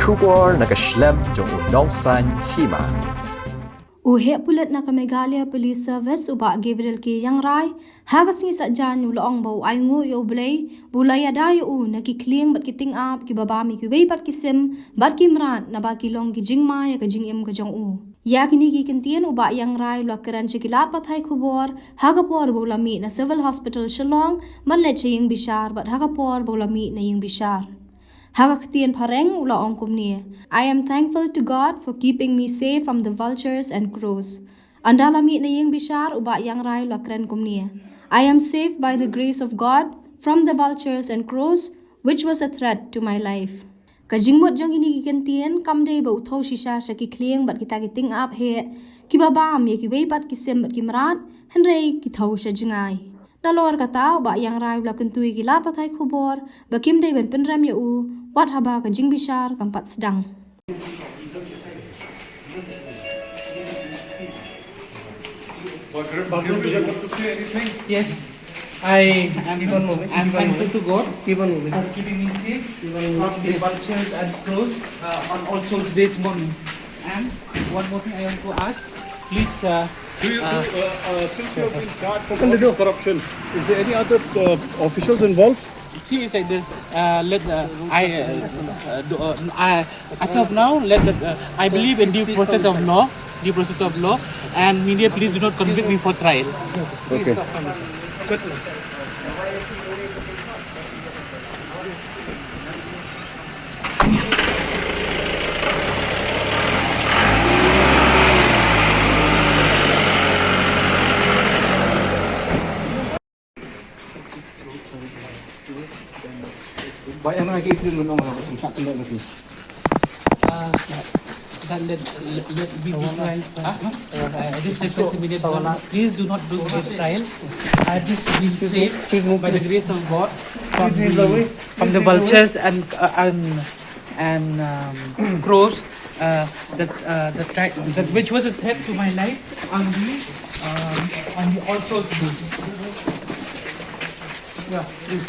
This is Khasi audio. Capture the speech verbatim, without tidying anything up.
Khubor na ka shlem jong u nongsan hima. U heh pulit na ka Meghalaya Police Service u Bah Gabriel K Iangrai ha ka sngi Saitjaiñ u la ong ba u ainguh ïa U Blei ba u la ïada ïa u na ki khlieng bad ki tyngab kiba bam ïa kiwei pat ki sim bad ki mrad naba ki long ki jingma ïa ka jingim ka jong u. Ïa kine ki kyntien u Bah Iangrai u la kren sha ki lad pathai khubor ha ka por ba u la mih na Civil Hospital Shillong ban leit sha ïing bishar bad ha ka por ba u la mih na ïing bishar. Ha ka ktien phareng u la ong kumne: "I am thankful to God for keeping me safe from the vultures and crows." Ynda la mih na ïing bishar u Bah Iangrai u la kren kumne: "I am safe by the grace of God from the vultures and crows, which was a threat to my life." Ka jingmut jong kine ki kyntien kam dei ba u thew shisha sha ki khlieng bad kita ki tyngab heh kiba bam ïa kiwei pat ki sim bad ki mrad, hynrei ki thew sha jngai. Nalor kata u Bah Iangrai u la kyntu ïa ki lad pathai khubor ba kim dei ban pynrem ïa u wat haba ka jingbishar kam pat sdang. Yes, I am thankful to God for keeping me safe from the vultures and crows, uh, on All Souls Day this morning. And one more thing I want to ask, please, uh, Do you, do, uh, uh, since you have been charged for corruption, is there any other, uh, officials involved? See, it's like this. Uh, let, uh, I, uh, uh, do, uh, I, as of now, let the, uh, I believe in due process of law, due process of law, and media, please do not convict me for trial. Okay. Uh, that let, let, let me be trial. Uh, this request immediate one. Please do not do this trial. I've just been saved by the grace of God from the, from the vultures and, uh, and, and, um, crows. Uh, that, uh, the tri-, that which was a threat to my life on the, um, on the All Souls Day. Yeah, please.